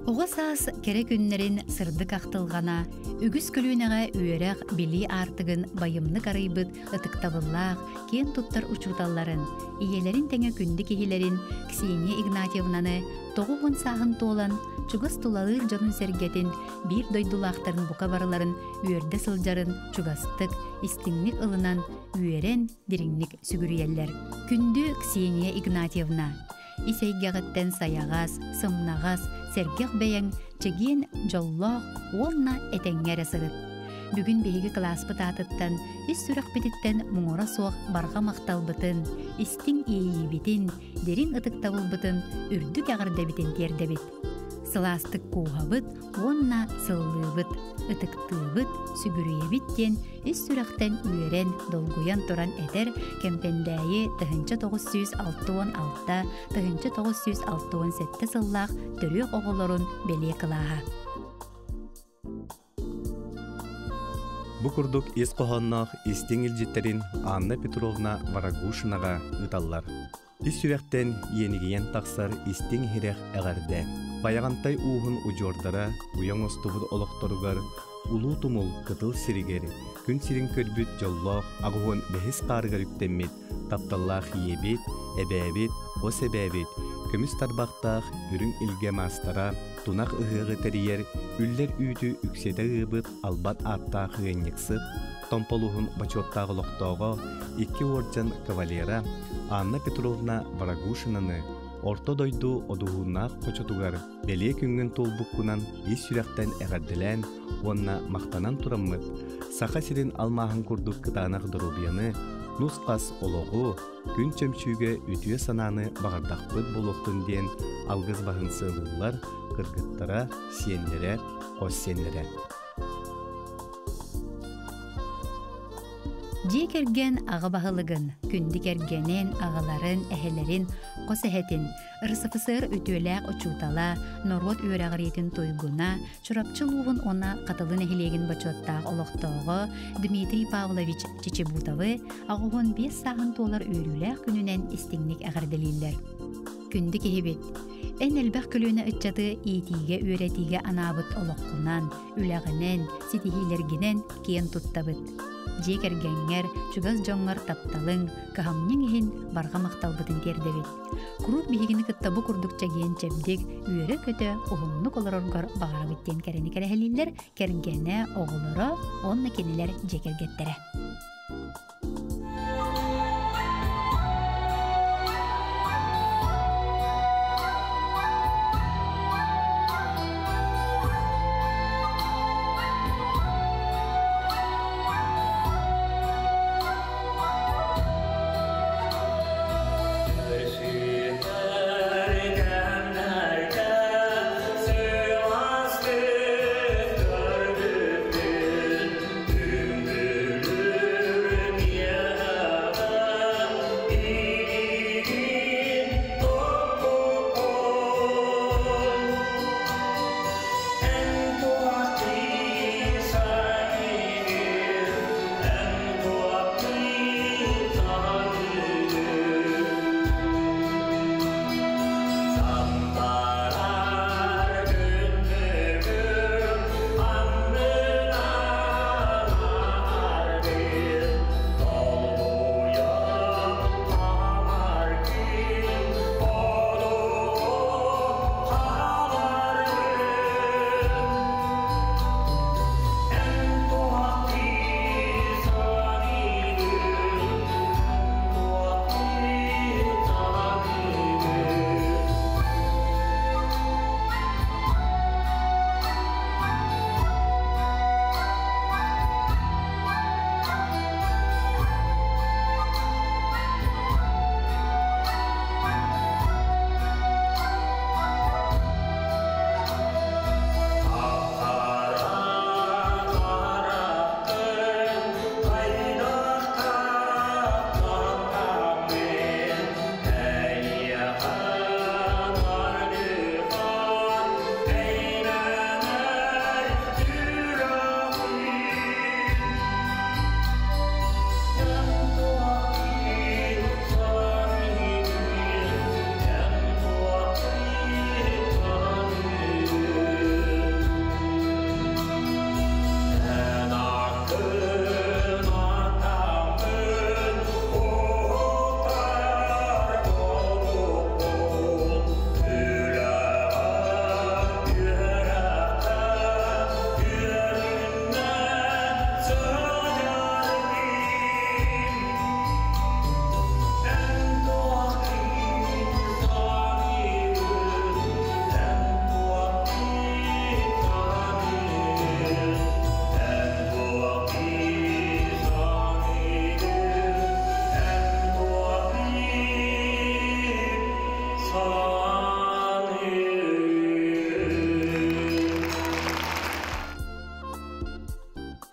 Оҕо саас кэрэ күннэрин сырдык ахтылҕана, үгүс көлүөнэҕэ үөрэх, билии аартыгын байымнык арыйбыт ытыктабыллаах, киэн туттар учууталларын, ийэлэрин тэҥэ күндү киһилэрин Ксения Игнатьевнаны 90 сааһын туолан, чугас тулалыыр дьонун-сэргэтин, биир дойдулаахтарын бука барыларын үөрдэ сылдьарын чугастык, истиҥник ылынан, үөрэн, дириҥник сүгүрүйэллэр. Күндү Ксения Игнатьевна, ис эйгэҕиттэн сайаҕас, сымнаҕас, сэргэх бэйэҥ чэгиэн, дьоллоох уонна этэҥҥэ эрэ сырыт. Бүгүн биһиги кылааспыт аатыттан ис сүрэхпититтэн муҥура суох барҕа махталбытын, истиҥ иэйиибитин, дириҥ ытыктабылбытын, үрдүк эҕэрдэбитин тиэрдэбит. Сылаастык кууһабыт уонна сыллыыбыт, ытыктыыбыт, сүгүрүйэбит диэн ис сүрэхтэн үөрэн, долгуйан туран этэр Кэмпэндээйи 1966 1967 сыллаах төрүөх оҕолорун бэлиэ кылааһа. Бу курдук ис хоһоонноох истиҥ илдьиттэрин Анна Петровна Варагушинаҕа ыыталлар. Ис сүрэхтэн иэнигийэн тахсар истиҥ иһирэх эҕэрдэ. Байаҕантай ууһун удьуордара уйа оҥостубут олохторугар Улуу Тумул кытыл сиригэр күн сирин көрбүт дьоллоох аҕыһуон бэһис хаарыгар үктэммит тапталлаах ийэбит, эбээбит, хос эбээбит, көмүс тарбахтаах үрүҥ илгэ маастара, тунах ыһыаҕы тэрийэр, үллэр үүтү үксэтэ ыабыт албат ааттаах ыанньыксыт, Томполуһун бочуоттаах олохтооҕо, икки уордьан кавалера Анна Петровна Варагушинаны Орто дойду одуһууннаах хочотугар бэлиэ күҥҥүн туолбуккунан ис сүрэхтэн эҕэрдэлээн уонна махтанан тураммыт, Саха сирин алмааһын курдук кытаанах доруобуйаны, нус-хас олоҕу, күн чөмчүүгэ үтүө санааны баҕардахпыт буолуохтун диэн алгыс баһын сыалыыллар кыргыттара, сиэннэрэ, хос сиэннэрэ. Дьиэ кэргэн аҕа баһылыгын, күндү кэргэнин, аҕаларын, эһэлэрин, хос эһэтин, РСФСР үтүөлээх учуутала, норуот үөрэҕириитин туйгуна, Чурапчы улууһун уонна Хатылы нэһилиэгин бочуоттаах олохтооҕо Дмитрий Павлович Чичибутовы 85 сааһын туолар үөрүүлээх күнүнэн истиҥник эҕэрдэлииллэр. Күндү киһибит, эн элбэх көлүөнэ ыччаты иитиигэ-үөрэтиигэ анаабыт олоххунан, үлэҕинэн, ситиһиилэргинэн киэн туттабыт. Дьиэ кэргэҥҥэр, чугас дьоҥҥор тапталыҥ, кыһамньыҥ иһин барҕа махталбытын тиэрдэбит. Куруук биһигини кытта бу курдук чэгиэн-чэбдик, үөрэ-көтө, уһуннук олороргор баҕарабыт диэн кэрэни кэрэһэлииллэр кэргэнэ, оҕолоро уонна кинилэр дьиэ кэргэттэрэ.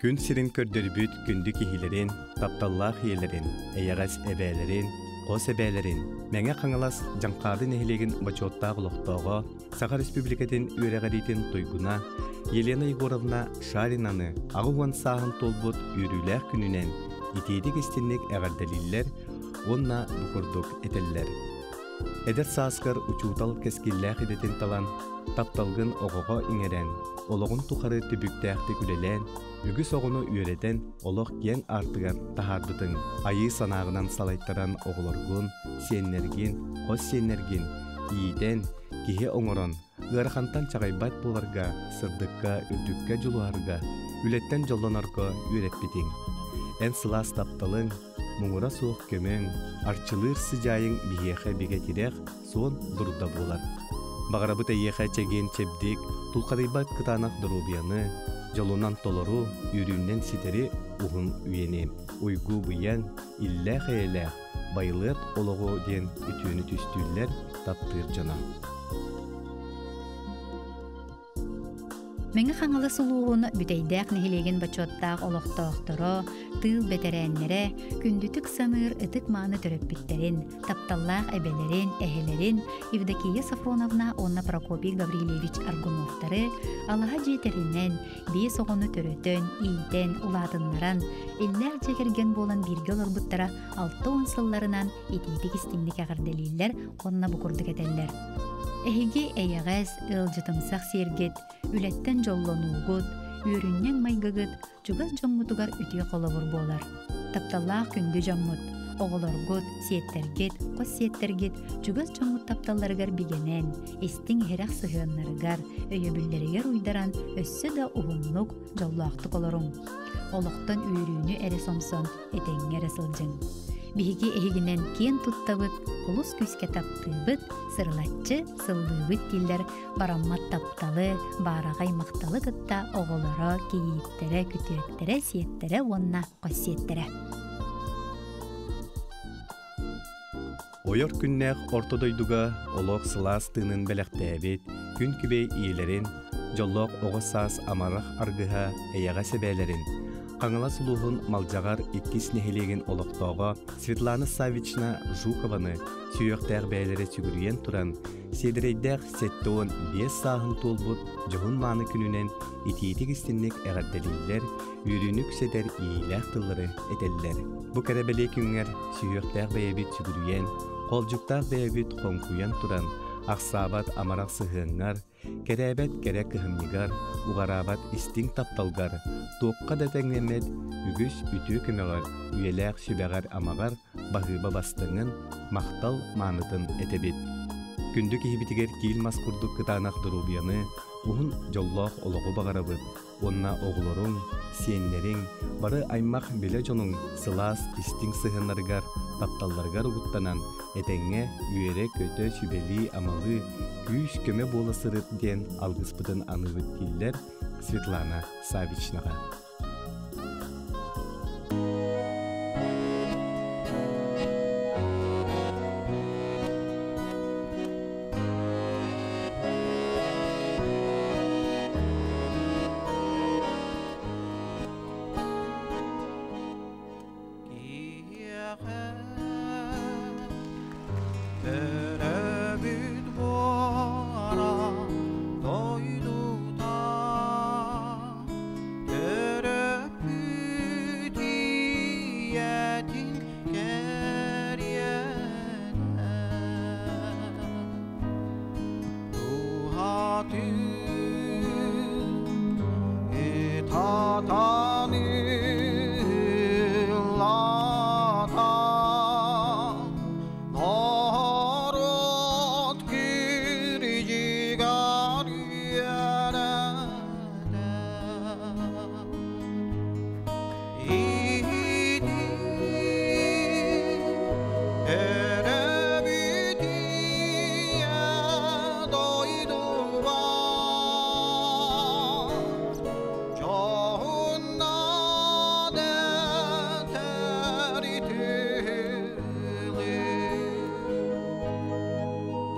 Күн сирин көрдөрбүт күндү киһилэрин, тапталлаах ийэлэрин, эйэҕэс эбээлэрин, хос эбээлэрин, Мэҥэ Хаҥалас Дьаҥхаады нэһилиэгин бочуоттаах олохтооҕо, Саха Республикатын үөрэҕириитин туйгуна Елена Егоровна Шаринаны 80 сааһын туолбут үөрүүлээх күнүнэн итиитик-истинник эҕэрдэлииллэр уонна бу курдук этэллэр. Эдэр сааскар учуутал кэскиллээх идэтин талан, тапталгын оҕоҕо иҥэрэн, олоҕун тухары түбүктээхтик үлэлээн, үгүс оҕону үөрэтэн олох киэҥ аартыгар таһаарбытыҥ, айыы санааҕынан салайтаран оҕолоргун, сиэннэргин, хос сиэннэргин иитэн, киһи оҥорон, ыарахантан чаҕыйбат буоларга, сырдыкка, үрдүккэ дьулуһарга, үлэттэн дьоллонорго үөрэппитиҥ. Эн сылаас тапталыҥ, муҥура суох көмөҥ, арчылыыр сыдьаайыҥ биһиэхэ бигэ тирэх, суон дурда буолар. Баҕарабыт эйиэхэ чэгиэн-чэбдик, тулхадыйбат кытаанах доруобуйаны, дьолунан толору, үөрүүнэн ситэри уһун үйэни, уйгу-быйаҥ, иллээх-эйэлээх, байылыат олоҕу диэн үтүөнү түстүүллэр таптыыр дьоно. Мэҥэ Хаҥалас улууһун Бүтэйдээх нэһилиэгин бочуоттаах олохтоохторо, тыыл бэтэрээннэрэ, күндүтүк саныыр ытык-мааны төрөппүттэрин, тапталлаах эбэлэрин, эһэлэрин Евдокия Софроновна уонна Прокопий Гаврильевич Аргуновтары алаһа дьиэтэринэн, биэс оҕону төрөтөн, иитэн, улаатыннаран, иллээх дьиэ кэргэн буолан бииргэ олорбуттара 60 сылларынан итиитик-истиҥник эҕэрдэлииллэр уонна бу курдук этэллэр. Эһиги эйэҕэс, ыалдьытымсах сиэргит, үлэттэн дьоллонуугут, үөрүнньэҥ майгыгыт чугас дьоҥҥутугар үтүө холобур буолар. Тапталлаах күндү дьоммут, оҕолоргут, сиэттэргит, хос сиэттэргит чугас дьоҥҥут тапталларыгар бигэнэн, истиҥ-иһирэх сыһыаннарыгар, өйөбүллэригэр уйдаран өссө да уһуннук, дьоллоохтук олоруҥ. Олохтон үөрүүнү эрэ сомсон, этэҥҥэ эрэ сылдьыҥ. Биһиги эһигинэн киэн туттабыт, олус күүскэ таптыыбыт, сырылаччы сыллыыбыт дииллэр бараммат тапталы, баараҕай махталы кытта оҕолоро, кийииттэрэ, күтүөттэрэ, сиэттэрэ уонна хос сиэттэрэ. Ойор күннээх орто дойдуга олох сылаас тыынын бэлэхтээбит күн күбэй ийэлэрин, дьоллоох оҕо саас амарах аргыһа эйэҕэс эбээлэрин, Хаҥалас улууһун Малдьаҕар иккис нэһилиэгин олохтооҕо Светлана Саввична Жукованы сүһүөхтээх бэйэлэрэ сүгүрүйэн туран, сиэдэрэйдээх 75 сааһын туолбут дьоһун-мааны күнүнэн итиитик-истинник эҕэрдэлииллэр, үөрүүнү үксэтэр иэйиилээх тыллары этэллэр. Бу кэрэ бэлиэ күҥҥэр сүһүөхтээх бэйэбит сүгүрүйэн, холдьуктаах бэйэбит хоҥкуйан туран, ахсаабат амарах сыһыаҥҥар, кэрээбэт кэрэ кыһамньыгар, уҕараабат истиҥ тапталгар, туохха да тэҥнэммэт үгүс үтүө көмөҕөр, үйэлээх сүбэҕэр-амаҕар баһыыба бастыҥын, махтал маанытын этэбит. Күндү киһибитигэр киил мас курдук кытаанах доруобуйаны, уһун дьоллоох олоҕу баҕарабыт уонна оҕолоруҥ, сиэннэриҥ, бары аймах билэ дьонуҥ сылаас, истиҥ сыһыаннарыгар, тапталларыгар угуттанан, этэҥҥэ үөрэ-көтө, сүбэлии-амалыы, күүс-көмө буола сырыт диэн алгыспытын аныыбыт дииллэр Светлана Савичнаҕа. Төрөбүт буора дойдута төрөппүт ийэтин кэриэтэ туһатын ытатан ыллатан норуот кирдьигэр үөрэтэ иһити төрөбүт ийэ дойдуба дьоһуннаах этэр итили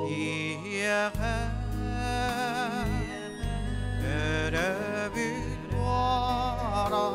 киһиэхэ төрөбүт буора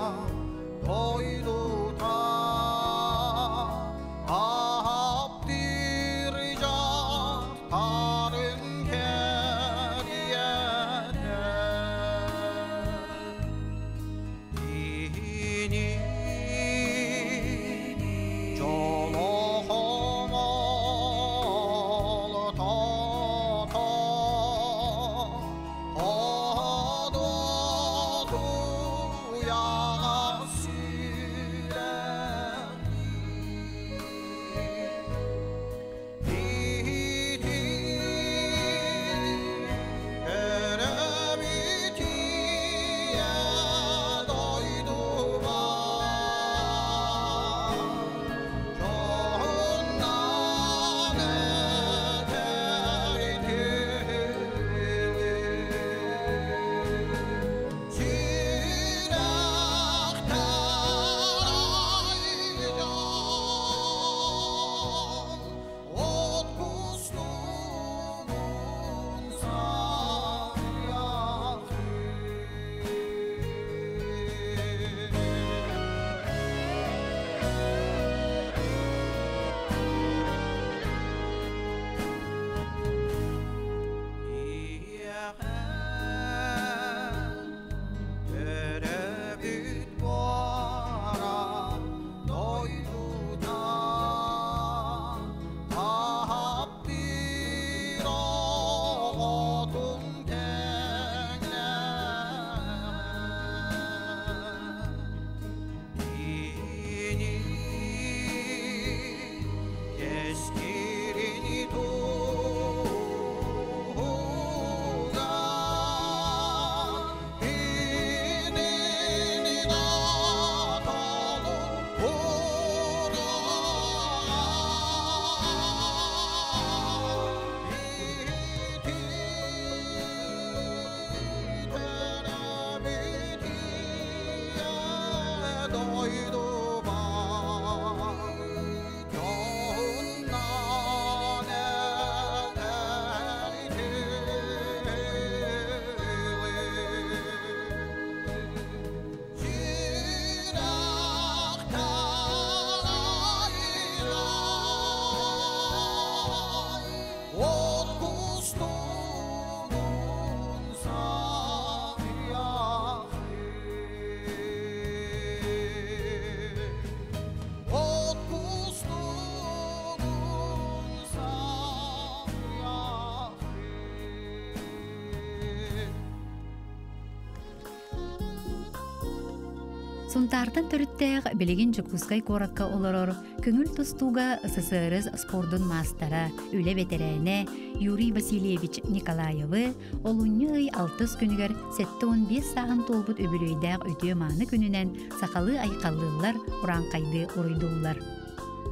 Сунтаартан төрүттээх билигин Дьокуускай куоракка олорор көҥүл тустууга СССР спордун маастара, үлэ бэтэрээнэ Юрий Васильевич Николаевы олунньу ый алтыс күнүгэр 75 сааһын туолбут үбүлүөйдээх үтүө-мааны күнүнэн сахалыы айхаллыыллар, урааҥхайдыы уруйдууллар.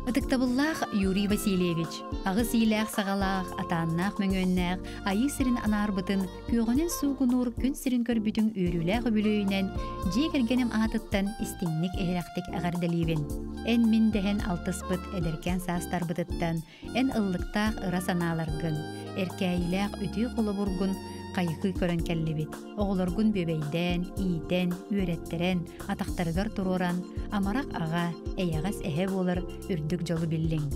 Ытыктабыллаах Юрий Васильевич, аҕыс иилээх-саҕалаах, атааннаах мөҥүөннээх айыы сирин анаарбытын күөҕүнэн суугунуур күн сирин көрбүтүҥ үөрүүлээх үбүлүөйүнэн дьиэ кэргэним аатыттан истиҥник иһирэхтик эҕэрдэлиибин. Эн мин дэһэн алтыспыт эдэркээн саастарбытыттан эн ыллыктаах ыра санааларгын, эркээйилээх үтүө холобургун хайыһыы көрөн кэллибит. Оҕолоргун бүөбэйдээн, иитэн, үөрэттэрэн, атахтарыгар туруоран, амарах аҕа, эйэҕэс эһэ буолар үрдүк дьолу биллиҥ.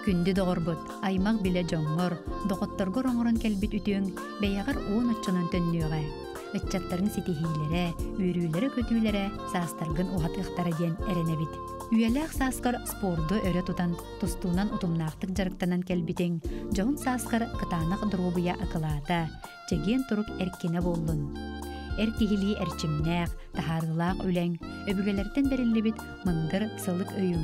Күндү доҕорбут, аймах билэ дьоҥҥор, доҕотторгор оҥорон кэлбит үтүөҥ бэйэҕэр уон оччонон төннүөҕэ. Ыччаттарыҥ ситиһиилэрэ, үөрүүлэрэ-көтүүлэрэ саастаргын уһатыахтара диэн эрэнэбит. Үйэлээх сааскар спорду өрө тутан, тустуунан утумнаахтык дьарыктанан кэлбитиҥ, дьоһун сааскар кытаанах доруобуйа акылаата, чэгиэн турук эркинэ буоллун. Эр киһилии эрчимнээх, таһаарыылаах үлэҥ, өбүгэлэртэн бэриллибит мындыр сылык өйүҥ,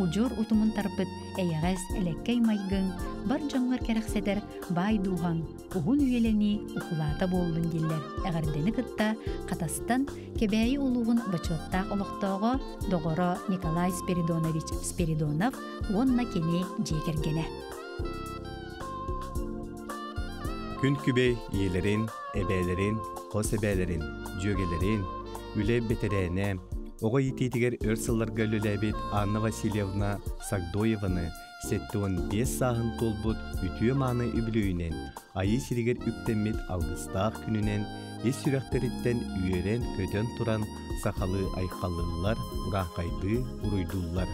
удьуор утумун тарпыт эйэҕэс, элэккэй майгыҥ, бар дьоҥҥор кэрэхсэтэр баай дууһаҥ, уһун үйэлэнии укулаата буоллун дииллэр эҕэрдэни кытта Хатастан Кэбээйи улууһун бочуоттаах олохтооҕо, доҕоро Николай Спиридонович Спиридонов уонна кини дьиэ кэргэнэ. Күн күбэй ийэлэрин, эбээлэрин, хос эбээлэрин, дьүөгэлэрин, үлэ бэтэрээнэ, оҕо иитиитигэр өр сылларга үлэлээбит Анна Васильевна Сагдоеваны 75 сааһын туолбут үтүө-мааны үбүлүөйүнэн Айыы сиригэр үктэммит алгыстаах күнүнэн ис сүрэхтэриттэн үөрэн-көтөн туран сахалыы айхаллыыллар, урааҥхайдыы уруйдууллар.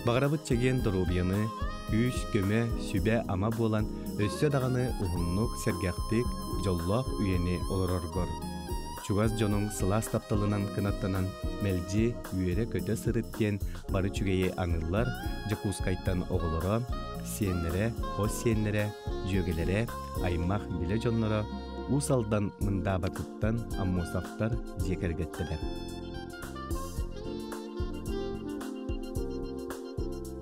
Баҕарабыт чэгиэн доруобуйаны, күүс-көмө, сүбэ-ама буолан өссө даҕаны уһуннук, сэргэхтик, дьоллоох үйэни олороргор. Чугас дьонуҥ сылаас тапталынан кынаттанан мэлдьи үөрэ-көтө сырыт диэн бары үчүгэйи аныыллар Дьокуускайтан оҕолоро, сиэннэрэ, хос сиэннэрэ, дьүөгэлэрэ, аймах билэ дьонноро Уус Алдан Мындаабатыттан Аммосовтар дьиэ кэргэттэрэ.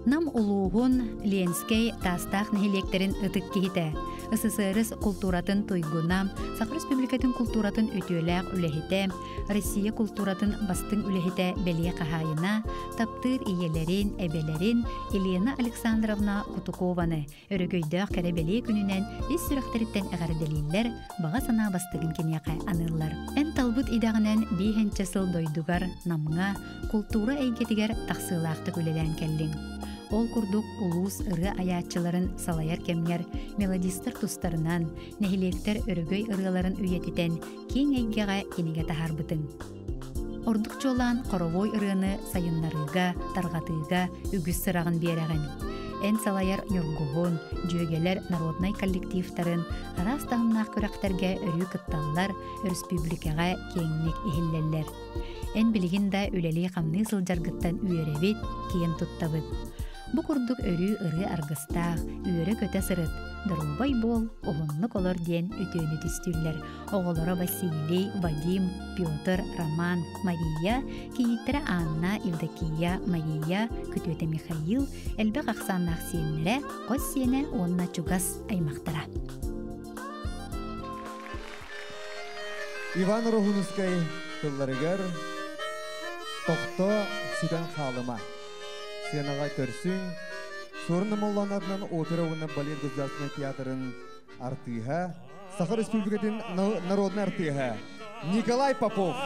Нам улууһун Ленскэй Таастаах нэһилиэктэрин ытык киһитэ, СССР култууратын туйгуна, Саха Республикатын култууратын үтүөлээх үлэһитэ, Россия култууратын бастыҥ үлэһитэ бэлиэ хаһаайына, таптыыр ийэлэрин, эбэлэрин Елена Александровна Кутукованы өрөгөйдөөх кэрэ бэлиэ күнүнэн ис сүрэхтэриттэн эҕэрдэлииллэр, баҕа санаа бастыгын киниэхэ аныыллар. Эн талбыт идэҕинэн биэһинчэ сыл дойдугар, Намҥа, култуура эйгэтигэр тахсыылаахтык үлэлээн кэллиҥ. Ол курдук улуус ырыа айааччыларын салайар кэмҥэр мелодистар тустарынан, нэһилиэктэр өрөгөй ырыаларын үйэтитэн киэҥ эйгэҕэ кинигэ таһаарбытыҥ. Ордук чуолаан хоровой ырыаны сайыннарыыга, тарҕатыыга үгүс сыраҕын биэрэҕин. Эн салайар Ньургуһун, Дьүөгэлэр народнай коллективтарын араас таһымнаах күрэхтэргэ өрүү кытталлар, өрөспүүбүлүкэҕэ киэҥник иһиллэллэр. Эн билигин да үлэлии-хамныы сылдьаргыттан үөрэбит, киэн туттабыт. Бу курдук өрүү ырыа аргыстаах, үөрэ-көтө сырыт, доруобай буол, уһуннук олор диэн үтүөнү түстүүллэр. Оҕолоро Василий, Вадим, Петр, Роман, Мария, кийииттэрэ Анна, Евдокия, Мария, күтүөтэ Михаил, элбэх ахсааннаах сиэннэрэ, хос сиэнэ уонна чугас аймахтара. Иван Роһунускай тылларыгар «Тохто сүтэн хаалыма» сыанаҕа көрсүҥ Суорун Омоллоон опера уонна балет государственнай театрын артыыһа, Саха Республикатын народнай артыыһа Николай Попов.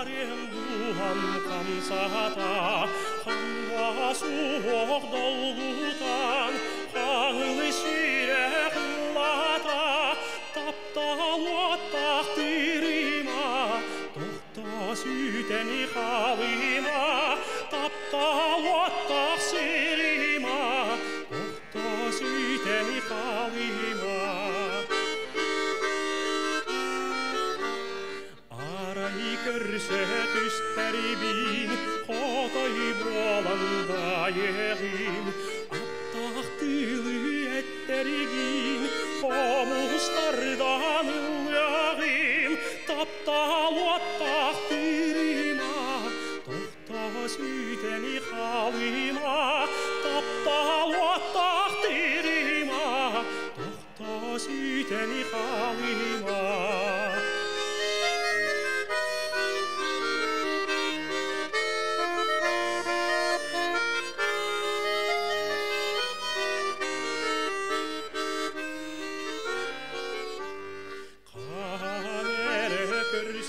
Сүүтэни халыма, тапталуоттах сирима, тохто сүүтэни халыма. Арай көрсө түстэрибин, хотой буолан дайыгын, аттах тылы эттеригин, хомустардан ылыагым, тапталуоттах тырыма, тохто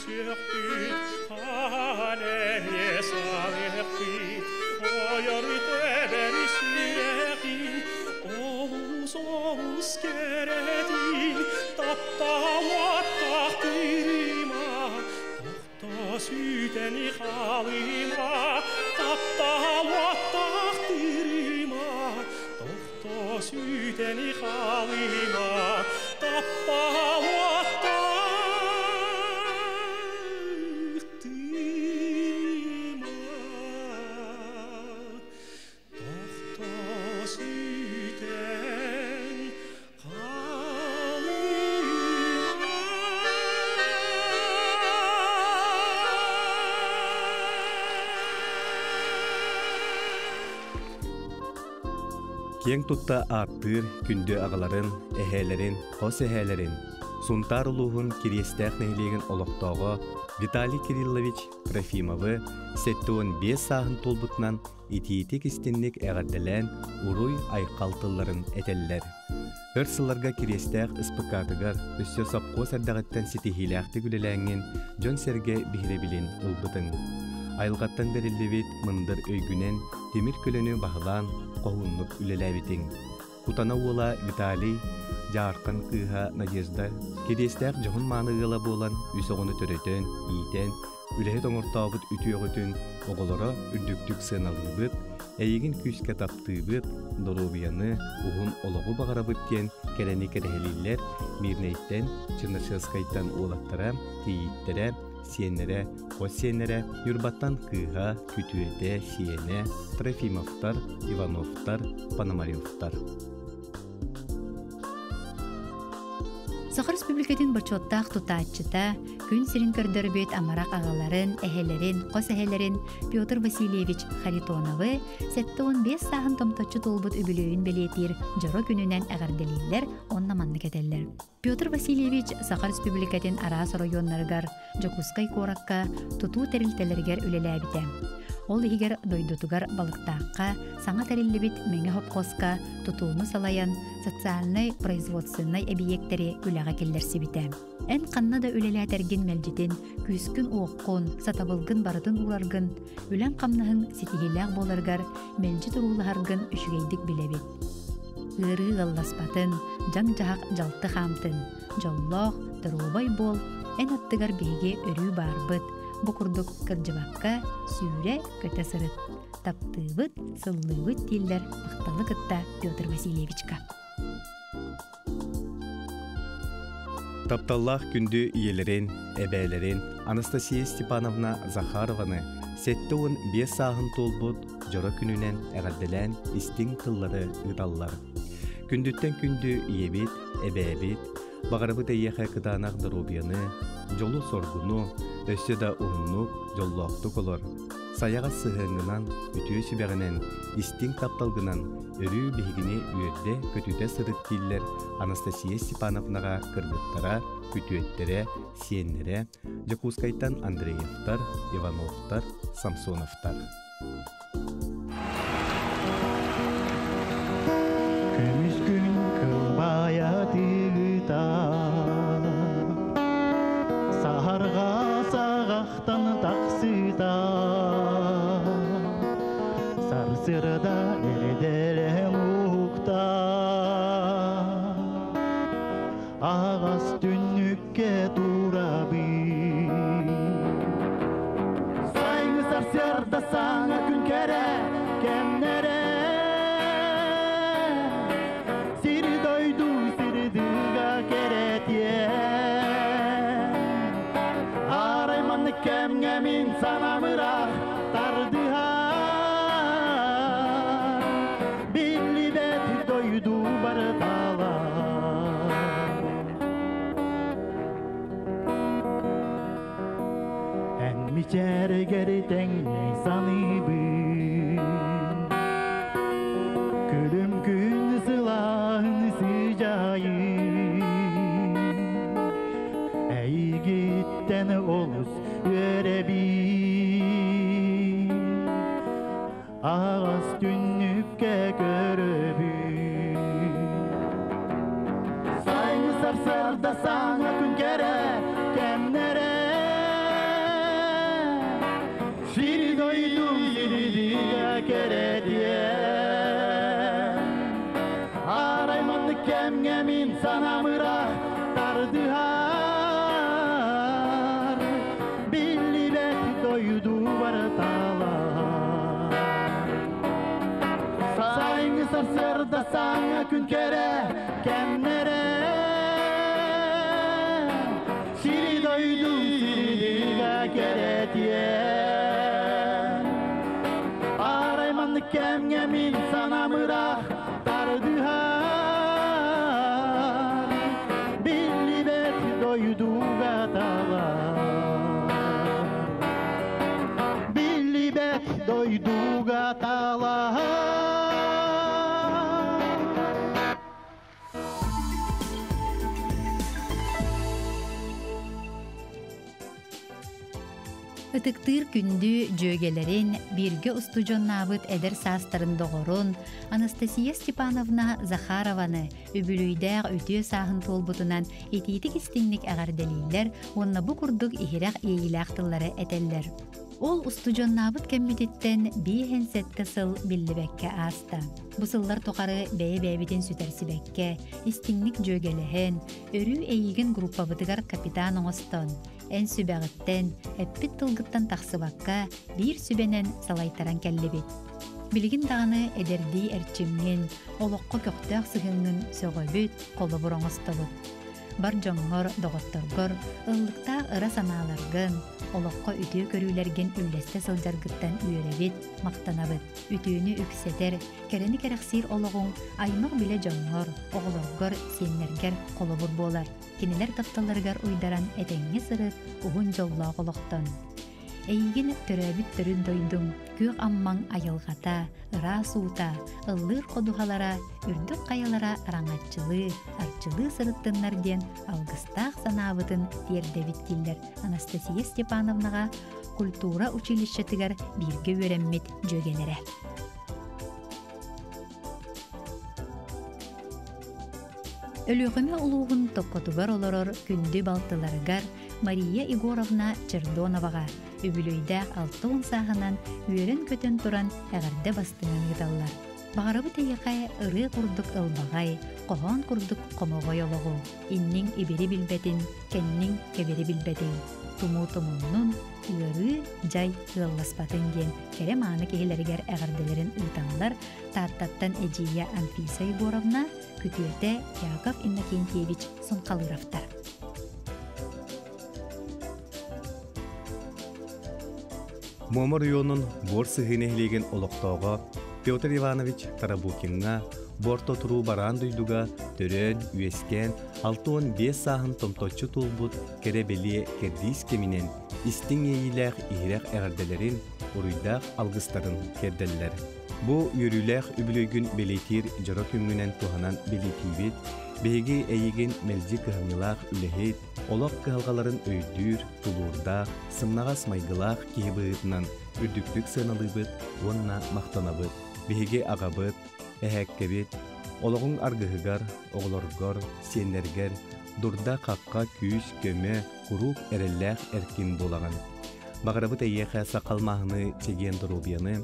Көрсүөхпүт, хаанеме салыахпыт, ойор тэбэр сүрэҕин, олус олус кэрэтин, тапталаттахтырыма, тохто сүтэн халыма, тапталаттахтырыма, тохто сүтэн халыма, тапталаттахтырыма, тохто сүтэн халыма. Киэҥ тутта ааттыыр күндү аҕаларын, эһээлэрин, хос эһээлэрин, Сунтаар улууһун Кириэстээх нэһилиэгин олохтооҕо Виталий Кириллович Трофимовы 75 сааһын туолбутунан итиитик истинник эҕэрдэлээн уруй айхал тылларын этэллэр. Өр сылларга Кириэстээх СПК-тыгар өссө сопхуос эрдэҕиттэн ситиһиилээхтик үлэлээҥҥин дьон-сэргэ биһирэбилин ылбытыҥ. Айылҕаттан бэриллибит мындыр өйгүнэн тимир көлөнү баһылаан хоһууннук үлэлээбитиҥ. Кутана уола Виталий, Дьаархан кыыһа Надежда Кириэстээх дьоһун мааны ыала буолан үс оҕону төрөтөн, иитэн, үлэһит оҥортообут үтүөҕүтүн оҕолоро үрдүктүк сыаналыыбыт, эйигин күүскэ таптыыбыт, доруобуйаны, уһун олоҕу баҕарабыт диэн кэрэни кэрэһэлииллэр Мирнэйтэн, Чернышевскайтан уолаттара, кийииттэрэ, сиэннэрэ, хос сиэннэрэ, Ньурбаттан кыыһа, күтүөтэ, сиэнэ, Трофимовтар, Ивановтар, Пономаревтар. Саха Республикатын бочуоттаах тутааччыта, күн сирин көрдөрбүт амарах аҕаларын, эһэлэрин, хос эһэлэрин Петр Васильевич Харитоновы 75 сааһын томточчу туолбут үбүлүөйүн бэлиэтиир дьоро күнүнэн эҕэрдэлииллэр, онно маннык этэллэр. Петр Васильевич Саха Республикатын араас оройуоннарыгар, Дьокуускай куоракка тутуу тэрилтэлэригэр үлэлээбитэ. Ол иһигэр дойдутугар Балыктаахха саҥа тэриллибит Мэҥэ хопхуоска тутууну салайан социальнай производственнай эбийиэктэри үлэҕэ киллэрсибитэ. Эн ханна да үлэлээтэргин мэлдьитин, күүскүн-уоххун, сатабылгын барытын уураргын, үлэҥ-хамнаһыҥ ситиһиилээх буоларыгар мэлдьи туруулаһаргын үчүгэйдик билэбит. Ыарыы ыалласпатын, дьаҥ-дьаһах дьалты хаамтын, дьоллоох, доруобай буол, эн аттыгар биһиги өрүү баарбыт, бу курдук кырдьыбакка сүүрэ көтө сырыт. Таптыыбыт, сыллыыбыт дииллэр махталы кытта Петр Васильевичка. Тапталлаах күндү ийэлэрин, эбээлэрин Анастасия Степановна Захарованы 75 сааһын туолбут дьоро күнүнэн эҕэрдэлээн истиҥ тыллары ыыталлар. Күндүттэн күндү ийэбит, эбээбит, баҕарабыт эйиэхэ кытаанах доруобуйаны, дьолу-соргуну, өссө да уһуннук, дьоллоохтук олор. Сайаҕас сыһыаҥҥынан, үтүө сүбэҕинэн, истиҥ тапталгынан өрүү биһигини үөрдэ көтүтэ сырыт дииллэр Анастасия Степановнаҕа кыргыттара, күтүөттэрэ, сиэннэрэ, Дьокуускайтан Андреевтар, Ивановтар, Самсоновтар. Көмүс күн кылбайа тыыта, Саһарҕа саҕахтан тахсыыта, Сарсыарда эрдэлээн уһукта, Аҕас түннүккэ турабын. Сайыҥҥы сарсыарда саҥа күн кэрэ кэмнэрэ, Сири дойду сирдыга кэрэтиэ. Арай маннык кэмҥэ мин санаам ыраах тардыһар, Биллибэт дойду барыталар. Эн мичээригэр тэҥнэй саныыбын, Күлүм күн сылааһын сыдьаайын. Эйигиттэн олус үөрэбин, Аҕас түннүккэ көрөбүн. Сайыҥҥы сарсыарда саҥа күн кэрэ кэмнэрэ, Сири дойдум сиридигэ кэрэтиэн. Арай маннык кэмҥэ мин санамырах тардыһар. Биллибэт дойдубар талаһар. Сайыҥҥы сарсыарда саҥа күн кэрэ кэмнэрэ. Сири дойдум сиридигэ кэрэтиэн. Арай маннык кэмҥэ мин санамырах тардыһар. Биллибэт дойдуга талаһар. Биллибэт дойдуга талаһар. Ытыктыыр күндү дьүөгэлэрин, бииргэ устудьуоннаабыт эдэр саастарын доҕорун Анастасия Степановна Захарованы үбүлүйдээх үтүө сааһын туолбутунан итиитик истиҥник эҕэрдэлииллэр уонна бу курдук иһирэх иэйиилээх тыллары этэллэр. Ол устудьуоннаабыт кэммититтэн 57 сыл биллибэккэ ааста. Бу сыллар тухары бэйэ-бэйэбитин сүтэрсибэккэ, истиҥник дьүөгэлэһэн, өрүү эйигин группабытыгар капитан оҥостон, эн сүбэҕиттэн, эппит тылгыттан тахсыбакка, биир сүбэнэн салайтаран кэллибит. Билигин даҕаны эдэрдии эрчимҥин, олоххо көхтөөх сыһыаҥҥын сөҕөбүт, холобур оҥостобут. Бар дьоҥҥор, доҕотторгор ыллыктаах ыра санааларгын, олоххо үтүө көрүүлэргин үллэстэ сылдьаргыттан үөрэбит, махтанабыт. Үтүөнү үксэтэр, кэрэни кэрэхсиир олоҕуҥ аймах-билэ дьоҥҥор, оҕолоргор, сиэннэргэр холобур буолар. Кинилэр тапталларыгар уйдаран этэҥҥэ сырыт, уһун дьоллоох олохтон. Эйигин төрөөбүт төрүт дойдуҥ, күөх Аммаҥ айылҕата, ыраас уута, ыллыыр ходуһалара, үрдүк хайалара араҥаччылыы, арчылыы сырыттыннар диэн алгыстаах санаабытын тиэрдэбит дииллэр Анастасия Степановнаҕа культура училищетыгар бииргэ үөрэммит дьүөгэлэрэ. Өлүөхүмэ улууһун Токкотугар олорор күндү балтыларыгар Мария Егоровна Чердоноваҕа үбүлүөйдээх 60 сааһынан үөрэн-көтөн туран эҕэрдэ бастыҥын ыыталлар. Баҕарабыт эйиэхэ ырыа курдук ылбаҕай, хоһоон курдук хомоҕой олоҕу, инниҥ ибири билбэтин, кэнниҥ кэбири билбэтин, тумуу тумуннун, ыарыы, дьай ыалласпатын диэн кэрэ-мааны киһилэригэр эҕэрдэлэрин ыыталлар Тааттаттан эдьиийэ Анфиса Егоровна, күтүөтэ Яков Иннокентьевич Сунхалыровтар. Муома оройуонун Буор Сыһыы нэһилиэгин олохтооҕо Петр Иванович Тарабукиҥҥа Буорто туруу бараан дойдуга төрөөн, үөскээн, 65 сааһын томточчу туолбут кэрэ-бэлиэ кэрдиис кэминэн истиҥ иэйиилээх иһирэх эҕэрдэлэрин, уруйдаах алгыстарын тиэрдэллэр. Бу үөрүүлээх үбүлүөйгүн бэлиэтиир дьоро күҥҥүнэн туһанан бэлиэтиибит, биһиги эйигин мэлдьи кыһамньылаах үлэһит, олох кыһалҕаларын өйдүүр, тулуурдаах, сымнаҕас майгылаах киһи быһыытынан үрдүктүк сыаналыыбыт уонна махтанабыт. Биһиги аҕабыт, эһээккэбит, олоҕуҥ аргыһыгар, оҕолоргор, сиэннэргэр дурда-хахха күүс-көмө, куруук эрэллээх эркин буолаҕын. Баҕарабыт эйиэхэ сахал маһыны чэгиэн доруобуйаны,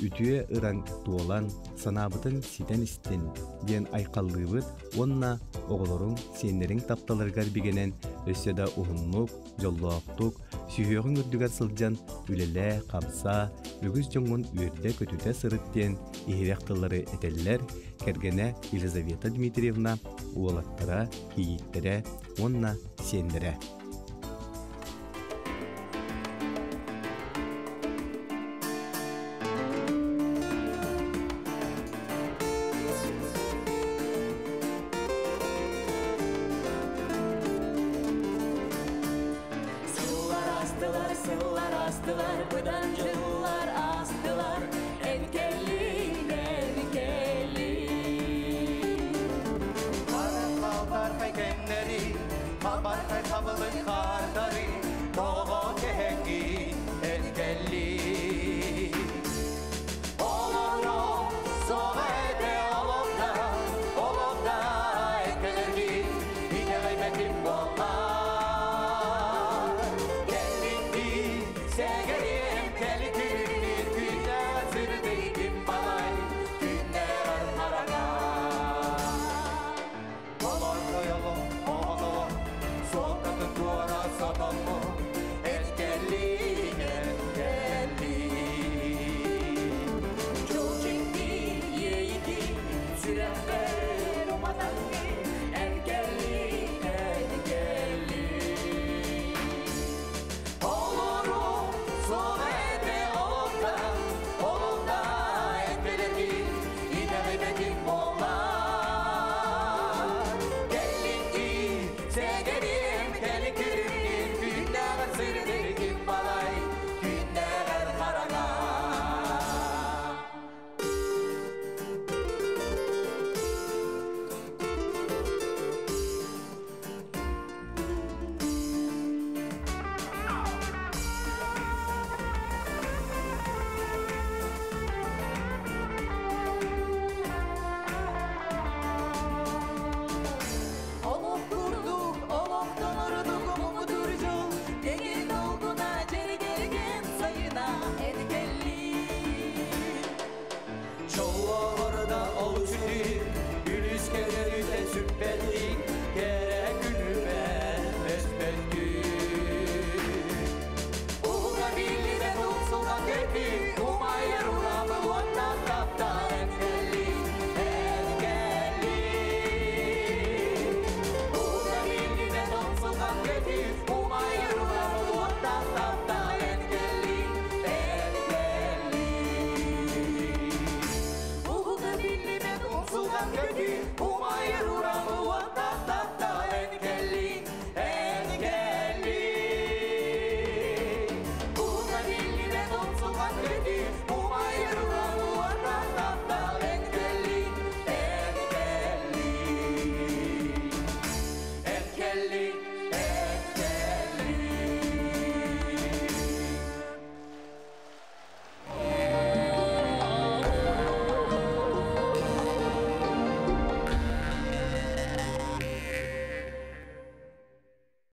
үтүө ыраҥ туолан, санаабытын ситэн истин диэн айхаллыыбыт уонна оҕолоруҥ, сиэннэриҥ тапталарыгар бигэнэн өссө да уһуннук, дьоллоохтук, сүһүөҕүҥ үрдүгэр сылдьан үлэлээ, хамсаа, үгүс дьоҥҥун үөрдэ-көтүтэ сырыт диэн иһирэх тыллары этэллэр кэргэнэ Елизавета Дмитриевна, уолаттара, кийииттэрэ уонна сиэннэрэ. Сыллар астылар, сыллар астылар, быдан дьыллар астылар.